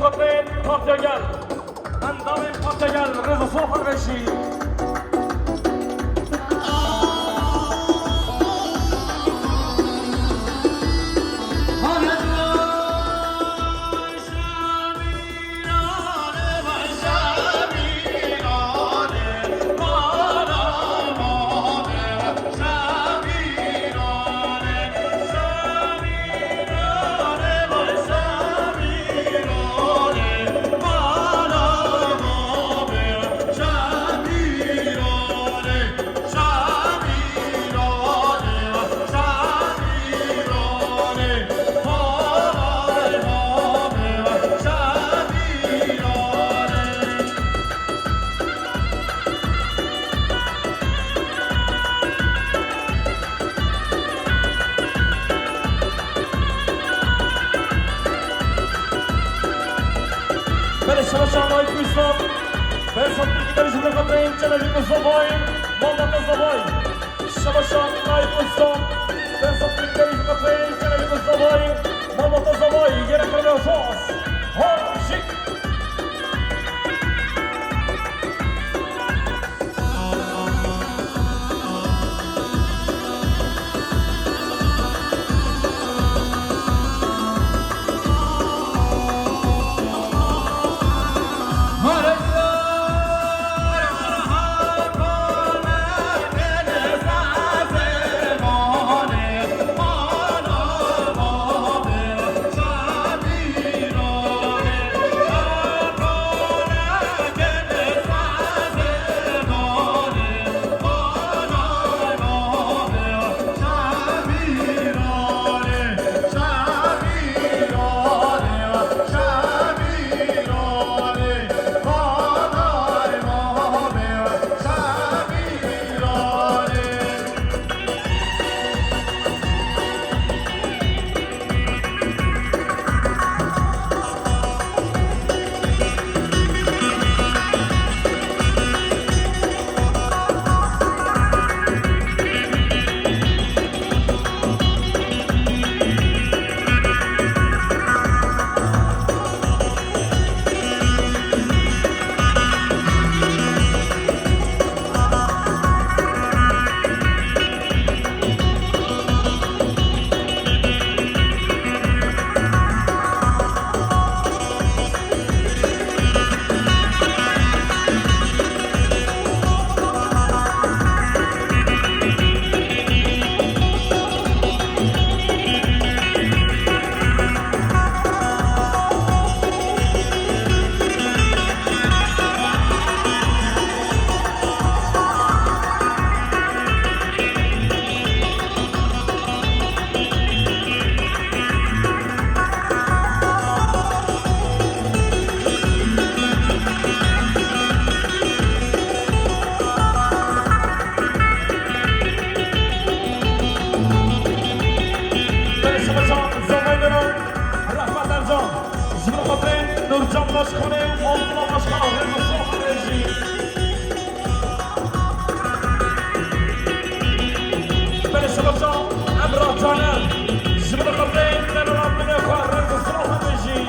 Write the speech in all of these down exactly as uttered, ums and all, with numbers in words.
Xwetên Partiya Gel, endamên Partiya Gel, rêz û silav xwe vejî. Belê, şeveşan Aykusan. Bersa Tirkî derî ji min xatirên Çelebî ku zavayî, Mamata zavayî. Şeveşan Aykusan. Bersa Tirkî derî ji min xatirên Çelebî ku zavayî, Mamata zavayî. Yere kirine sos. Hor şik. Belê, şeveşan zavayî dera, Rehmet Ercan, ji min xatirên Nurcan Başkanê û Abdullah Başkan, rêz û silav xwe vejî. Belê, şeveşan Emrah Caner, ji min xatirên Nurcan Başkanê xwe, rêz û silav xwe vejî.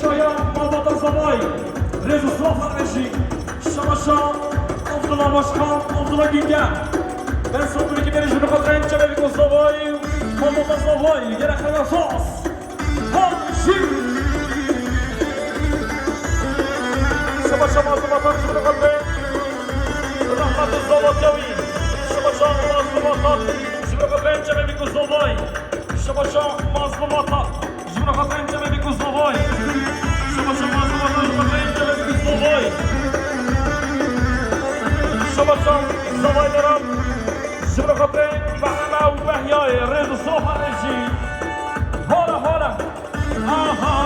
Şaya Malbata Zavay, rêz û silav her jî. Şemaşa Abdullah Başkan, Abdullah Gülgen. Ben Sofriki Deriş, Rıfat Rençe ve Biko Zavay, Malbata Zavay, gerek kadar saz. Her jî. Şemaşa Mazlum Atak, Rıfat Rençe. Rahmet Zavay Çavi. Şemaşa Mazlum Atak, Rıfat Rençe ve Biko Zavay. Şemaşa Mazlum Atak. Ji bo xatirê Cemê Bîk û Zavay. Şemaşa Mazlum Atak ji bo xatirê Cemê Bîk û Zavay. Şemaşa Zavay Meram. Ji bo xatirê Mehema û Mehyayê rêz û silav her jî. Hora, hora. Aha,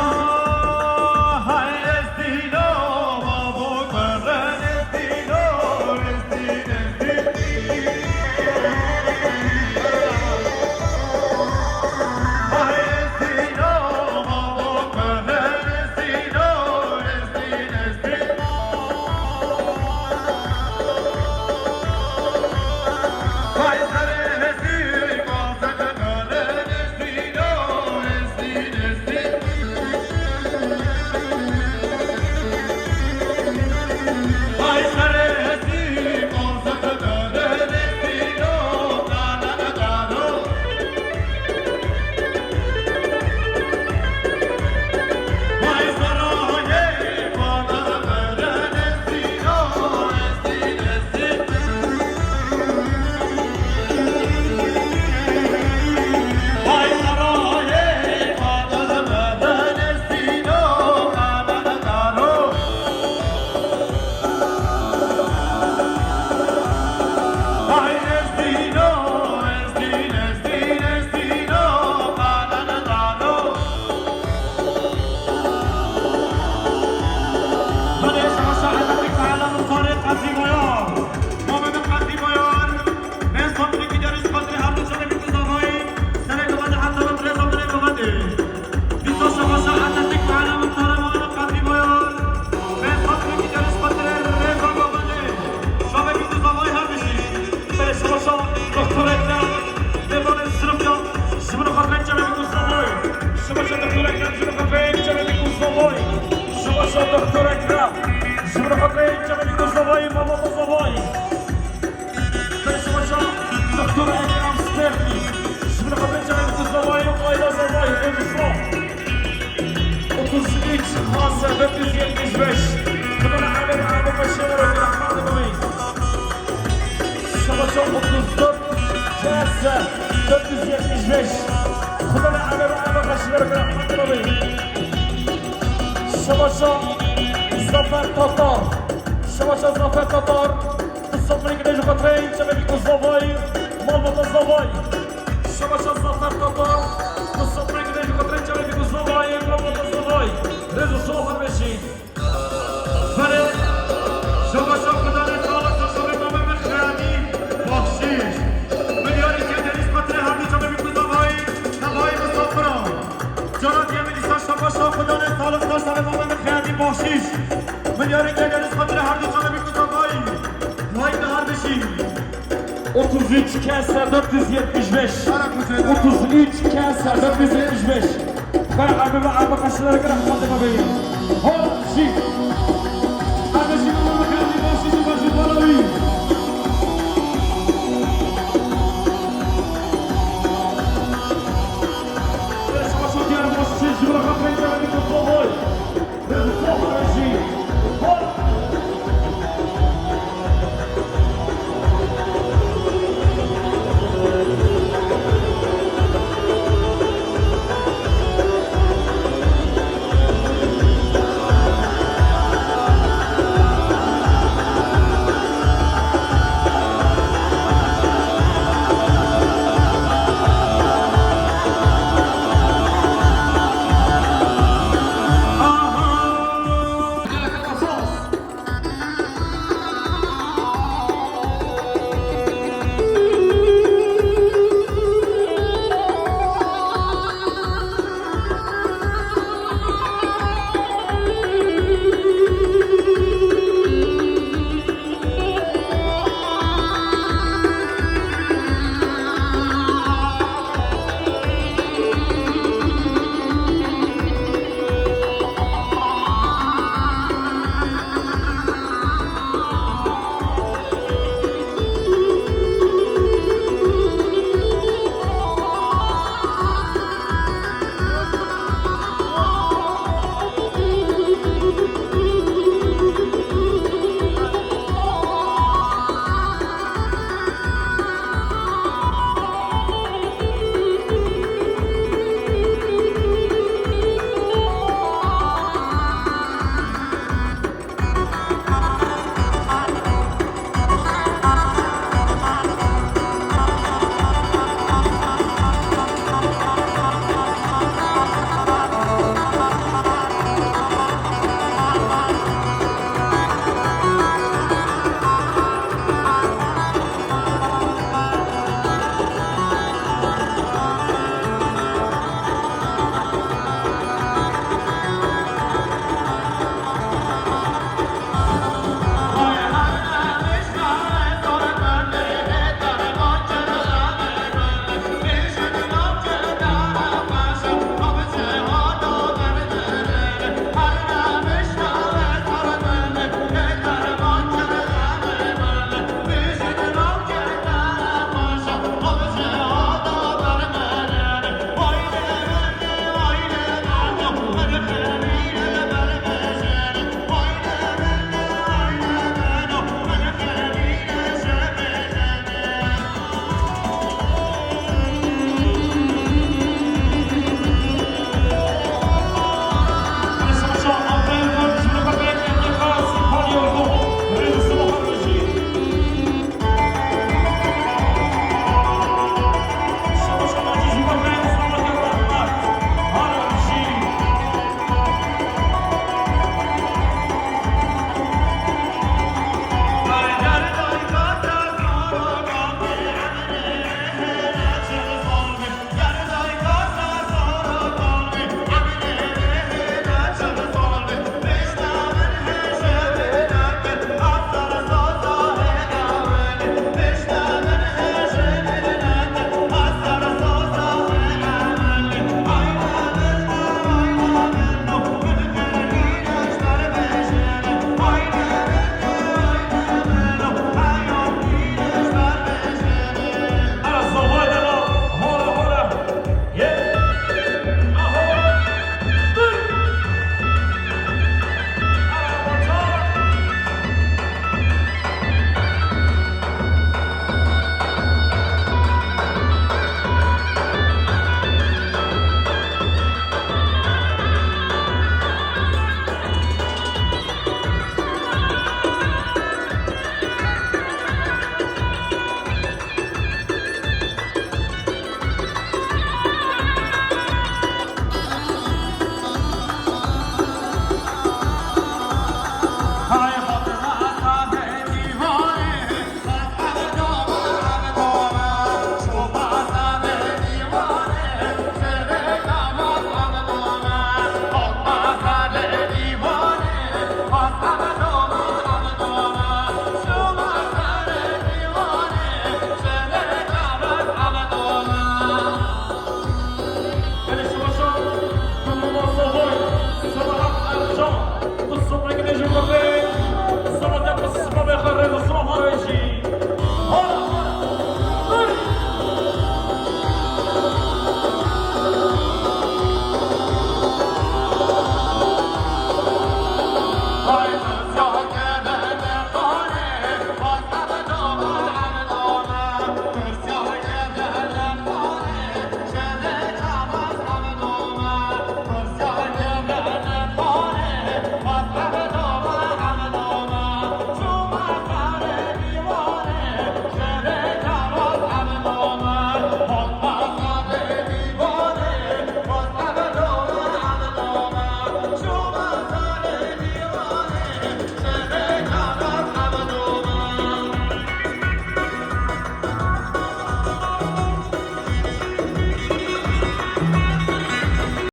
hay ez dîno, babo, kurban ez dîno, ez dîn, ez dîn. Şemaşa doktor Ekrem, ji bo xatirê Cemê Bîk û Zavay. Şemaşa doktor Ekrem, ji bo xatirê Cemê Bîk û Zavay. Şemaşa doktor Ekrem, ji bo xatirê Cemê Bîk û Zavay, Mama Zavay. Şemaşa doktor Ekrem Sterlî, ji bo xatirê Cemê Bîk û Zavay, Ayla Zavay, Rêvişo. Otuz üç K S dört yüz yetmiş beş. Xwedê li Emir Abo Xweşiyê were rahmet bibî. Şemaşa otuz dört K S dört yüz yetmiş beş. Xwedê li Emir Abo Xweşiyê were rahmet bibî. Şemaşa Zafer Tatar. Şemaşa Zafer Tatar. Bi sofrê gidê ji xatirê Cemê Bîk û Zavay, Malbata Zavay. Şemaşa Zafer Tatar, bi sofrê gidê ji xatirê Cemê Bîk û Zavay, Malbata Zavay. Rêz û silav her beşî. Belê, şemaşa Xudanê sağlık, şemaşa Mehmet Xeyadî, bahşiş. Milyarê kê deniz xatirê her du Cemê Bîk û Zavay, tevayî misafira. Cana diye min dîsa şemaşa Xudanê sağlık, şemaşa Mehmet Xeyadî, bahşiş. Milyarê kê deniz xatirê her du Cemê Bîk û Zavay. Vay de her beşî. Otuz üç K S dört yüz yetmiş beş. Otuz üç K S dört yüz yetmiş beş. Xwe Ebu ve Ebu Kaşıları rahmetine verin. Hacı.